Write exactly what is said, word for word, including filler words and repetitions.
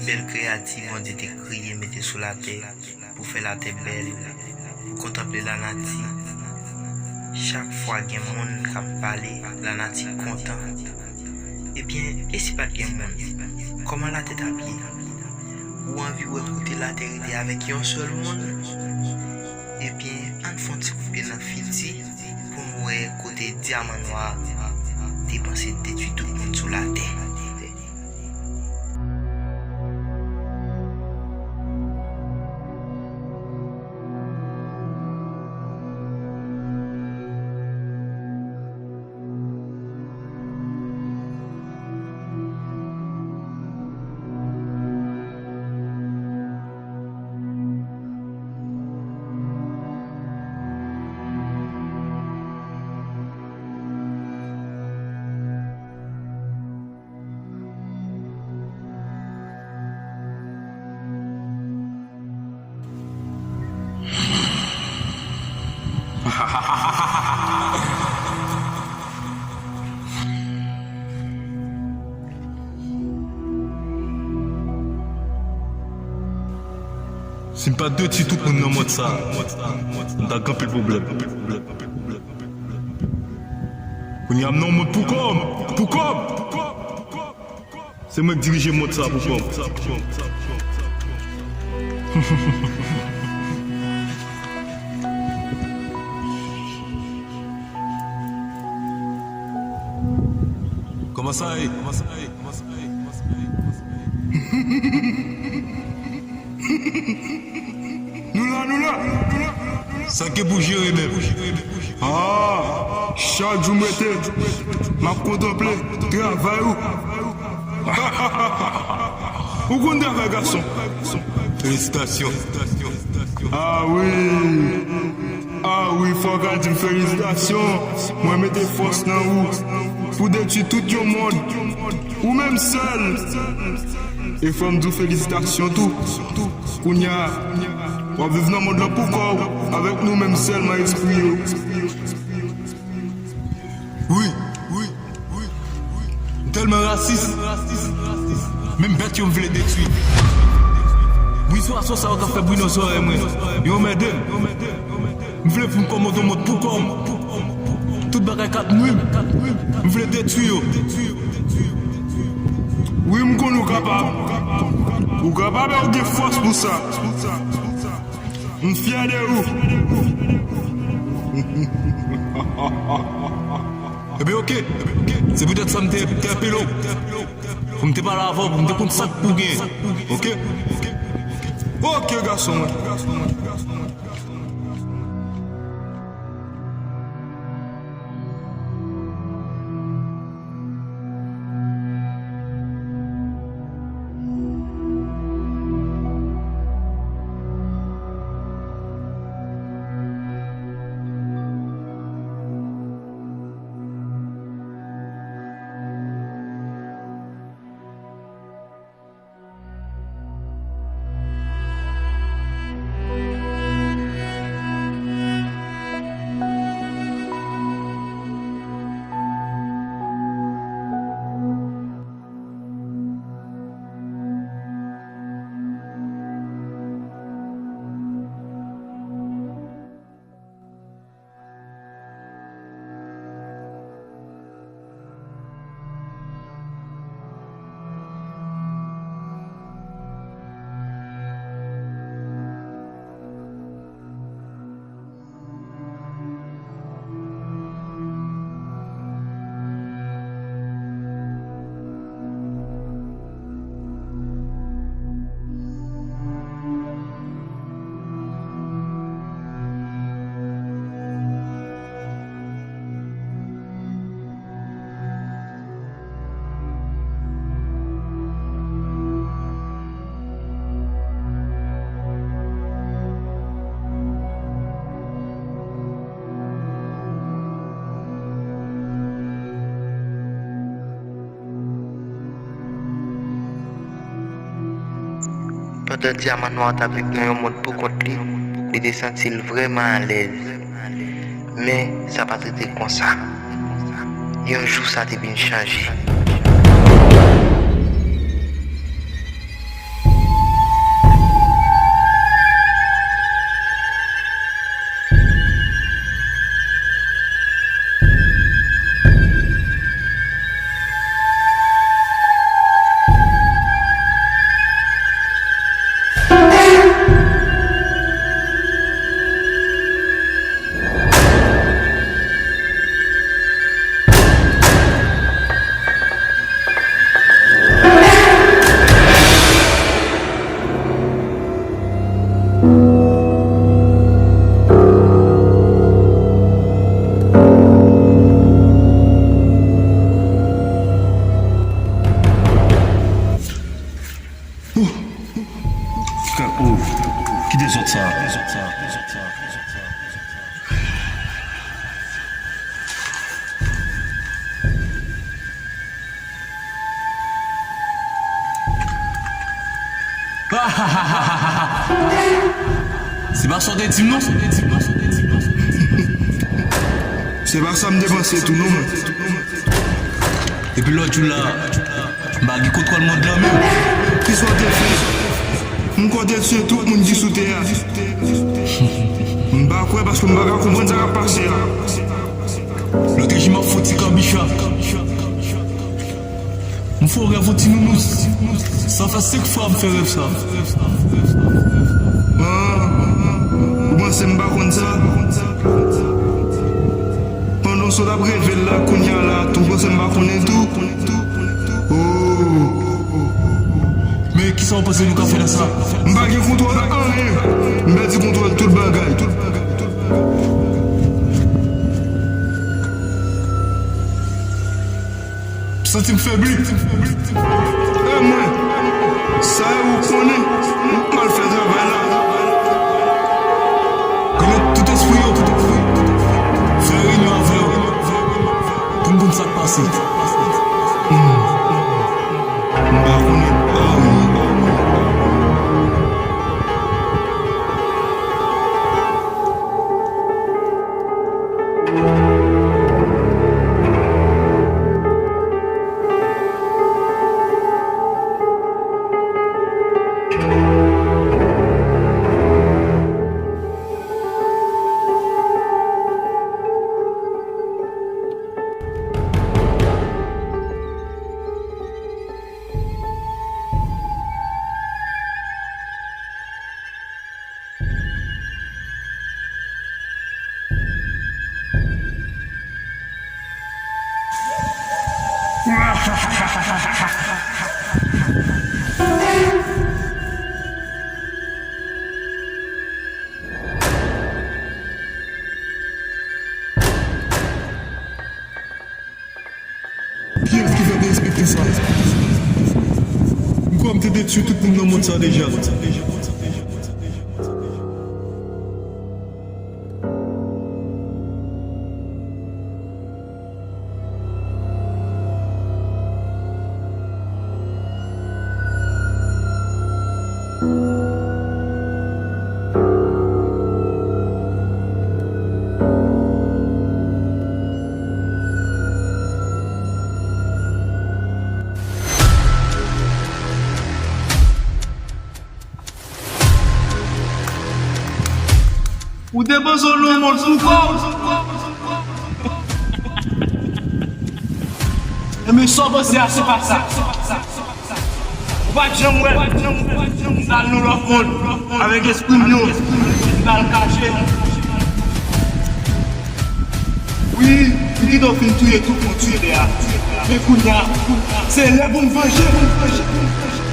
Bèl kreyati Bondye te kreye mete sou latè pou fè latè bèl, pou kontanple lanati. Chak fwa gen moun k ap pale, lanati kontan. Ebyen, e si pa t gen moun, kòman latè t ap ye? Ou anvi wè kote latè rete avèk yon sèl moun? Ebyen, ann fè yon ti kout pye nan fiti pou n wè kote dyaman nwa te panse detwi tout moun sou latè. Si m pa t detwi tout moun nan mond sa, m ta gen anpil pwoblèm. Kounye a m nan yon mond pou kò m, pou kò m. Se mwen k dirije mond sa pou kò m. Kòman sa ye? Kòman sa ye? Kòman sa ye? Kòman sa ye? Kòman sa ye? Nou la, nou la, nou la. Sa k gen pou jere menm? Ah, chak jou m rete, m ap kontanple travay ou. Ou konn travay, gason. Felisitasyon. Ah wi. Ah wi, fò w ka di m felisitasyon. Mwen mete fòs nan ou pou detwi tout yon mond. Ou menm sèl. E fò m di w felisitasyon tou. Kounye a, w ap viv nan mond lan pou kò w, avèk nou menm sèlman espri yo. Wi, wi, wi, wi. M tèlman rasis. Menm bèt yo m vle detwi. Bri swason sa yo k ap fè bri nan zòrèy mwen. Yo anmède m. M vle pou m kòmande yon mond pou kò m. Tout bagay k ap nwi m, m vle detwi yo. Wi, m konnen w kapab. Ou kapab e w gen fòs pou sa. M fyè de ou. Ebyen, oke. Se poutèt sa m te entèpele w. Pou m te pale avè w, pou m te konn sa k pou gen. Oke? Oke, gason mwen. Pandan Dyaman Nwa t ap viv nan yon mond poukont li, li te santi l vrèman alèz. Men, sa pa t rete konsa. Yon jou, sa te vin chanje. Oh, ki dezòd sa? Se pa sa w te di m non. Se pa sa m te panse tou non mwen. Depi lòt jou la, m pa gen kontwòl mond lan menm. Kisa w te fè? M kwè w te tiye tout moun ki sou tè a. M pa kwè paske m pa ka konprann sa k ap pase a. Lòt jou m ap fè yon ti kanbicha. M fè yon rèv yon ti nounous. Sa fè senk fwa m fè rèv sa. Ah, ou panse m pa konn sa? Pandan w sot ap reve l la, kounye a la, tou, ou panse m pa konnen tou? Oh. Men kisa w panse nou ka fè nan sa? M pa gen kontwòl anyen. M pèdi kontwòl tout bagay. M santi m febli. E mwen, sa e ou konnen, m pral fè travay la. Rele tout espri yo, fè reyinyon avè yo, pou n konn sa k pase. Hmm. M pa konnen anyen. Kiyès ki fè derespekte sa? M kwè m te detwi tout moun nan mond sa deja. Ou depoze w nan mond pou kò w. Enben, sa w panse a, se pa sa. Ou pa t janm wè m t al nan lòt mond avèk espri m yo, m t al kache. Wi, m kite w fin touye tout moun sou tè a. Men kounye a, se lè pou m vanje.